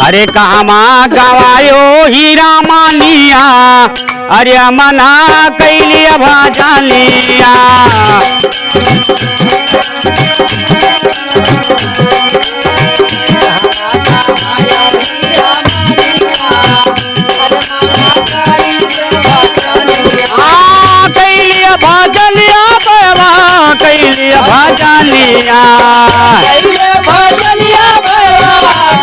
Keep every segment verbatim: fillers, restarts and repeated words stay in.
अरे कहमा गवायो हीरा मानिया, अरे मना कैलिया भजनिया। हाँ, कैलिया भजनिया बाबा, कैलिया भजनिया। कैलिया भजनिया बाबा,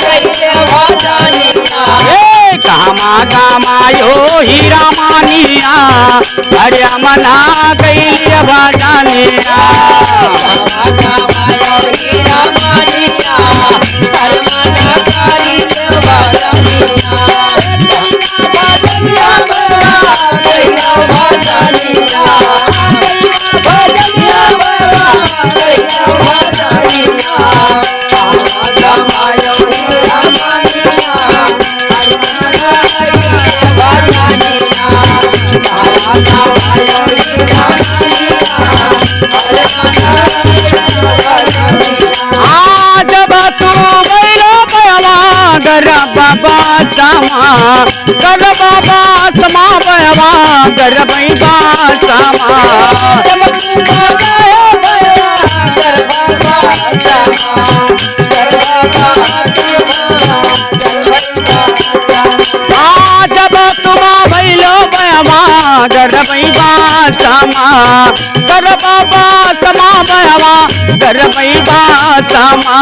कैलिया भजनिया। ए, कहमा गवायो हीरा मानिया, अरे मना कैलिया भजनिया। आज बा तू भइलो बयवा, गर्भ बाबा समा, गर्भ बाबा समा बयवा, गर्भ बाबा समा। आज बा तुमा भइलो बयवा, गर्भ बाबा समा, गर्भ बाबा समा बयवा, गर्भ बाबा समा।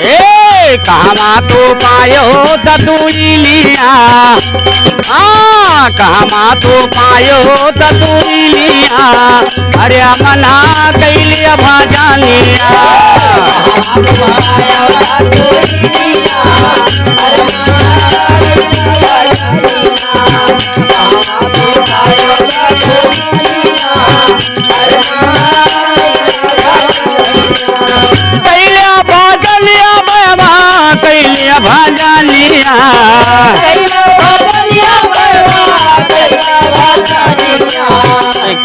ए, कहमा तू पायो दतुइलिया, हाँ, कहमा तू पायो दतुइलिया, अरे मना कैलिया भजनिया। कैलिया भजनिया बयवा, कैलिया भजनिया।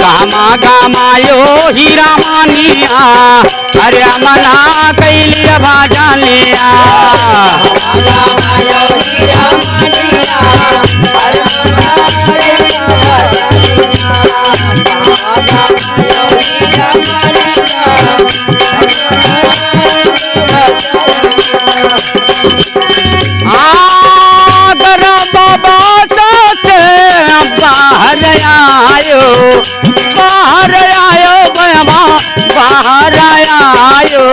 कहमा गवायो हीरा मानिया, अरे मना कैलिया भजनिया। आदर बाबा से बाहर आयो, बाहर आयो बयवा, बाहर आयो।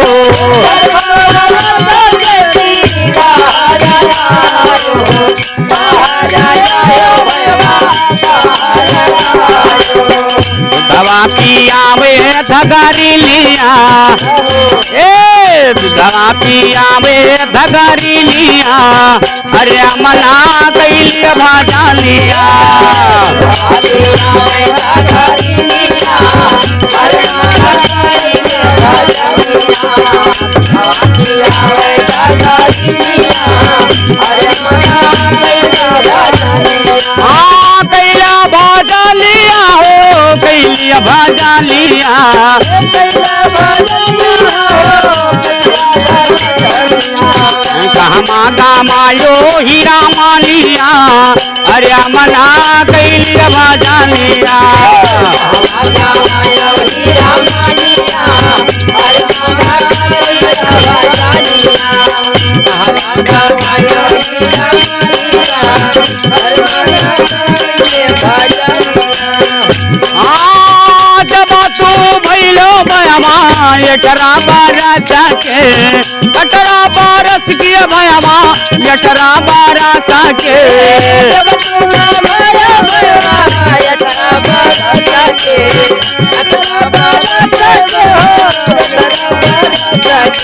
दवा पियावे धगरिलिया, ए, दवा पियावे धगरिलिया, अरे मना कैलिया भजनिया। हाँ, कैलिया भजनिया हो, कैलिया भजनिया। कहमा गवायो हीरा मानिया, अरे मना कैलिया भजनिया। आज बा तू भइलो बयवा, अठारह बरस के, अठारह बरस के भयवा, अठारह बरस के।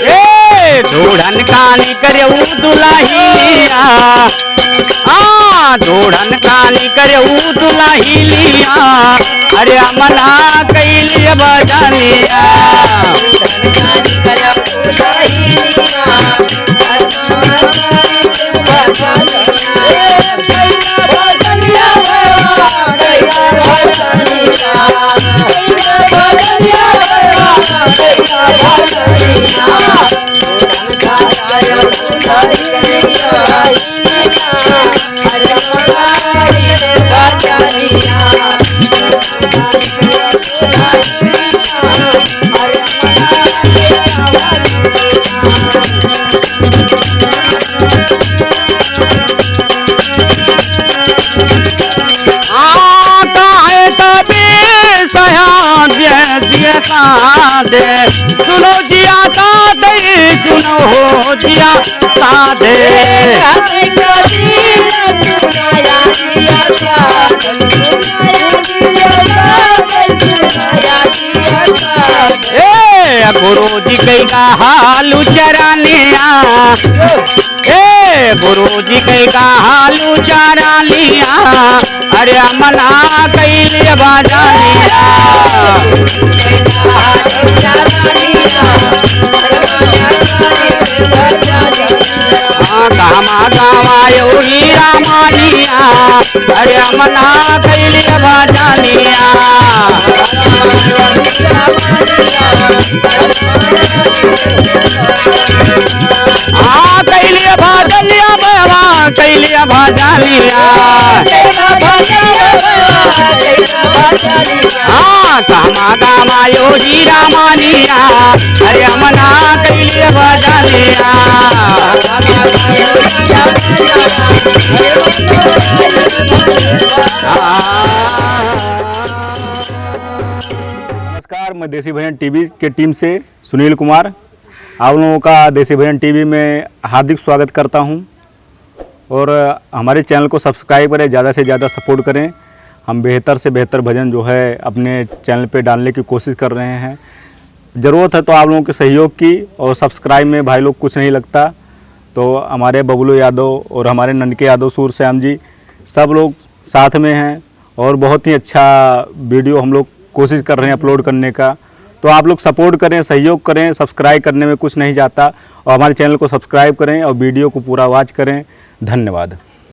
ए, ढूढ़न कानी करे ऊ दुलहिनिया। हाँ, ढूढ़न कानी करे ऊ दुलहिनिया, अरे अमना कइली भजनिया। हाँ, काहे तबे सया जे जिया साधे, सुनो जिया साधे, सुनो हो जिया साधे। ए, गुरुजी कई का हालु चरानिया। ए, गुरुजी कई का हालु चरानिया। अरे अमना कइली भजनिया। हाँ, कहमा गवायो ही रामानिया, अरे अमना कइली भजनिया। हाँ, कइली भजनिया बाबा, कइली भजनिया। हाँ, कहमा गवायो ही रामानिया, अरे अमना कइली भजनिया। नमस्कार, मैं देसी भजन टीवी के टीम से सुनील कुमार आप लोगों का देसी भजन टीवी में हार्दिक स्वागत करता हूं। और हमारे चैनल को सब्सक्राइब करें, ज़्यादा से ज़्यादा सपोर्ट करें। हम बेहतर से बेहतर भजन जो है अपने चैनल पे डालने की कोशिश कर रहे हैं। ज़रूरत है तो आप लोगों के सहयोग की, और सब्सक्राइब में भाई लोग कुछ नहीं लगता। तो हमारे बबलू यादव और हमारे ननके यादव सूरश्याम जी सब लोग साथ में हैं और बहुत ही अच्छा वीडियो हम लोग कोशिश कर रहे हैं अपलोड करने का। तो आप लोग सपोर्ट करें, सहयोग करें, सब्सक्राइब करने में कुछ नहीं जाता। और हमारे चैनल को सब्सक्राइब करें और वीडियो को पूरा वॉच करें। धन्यवाद।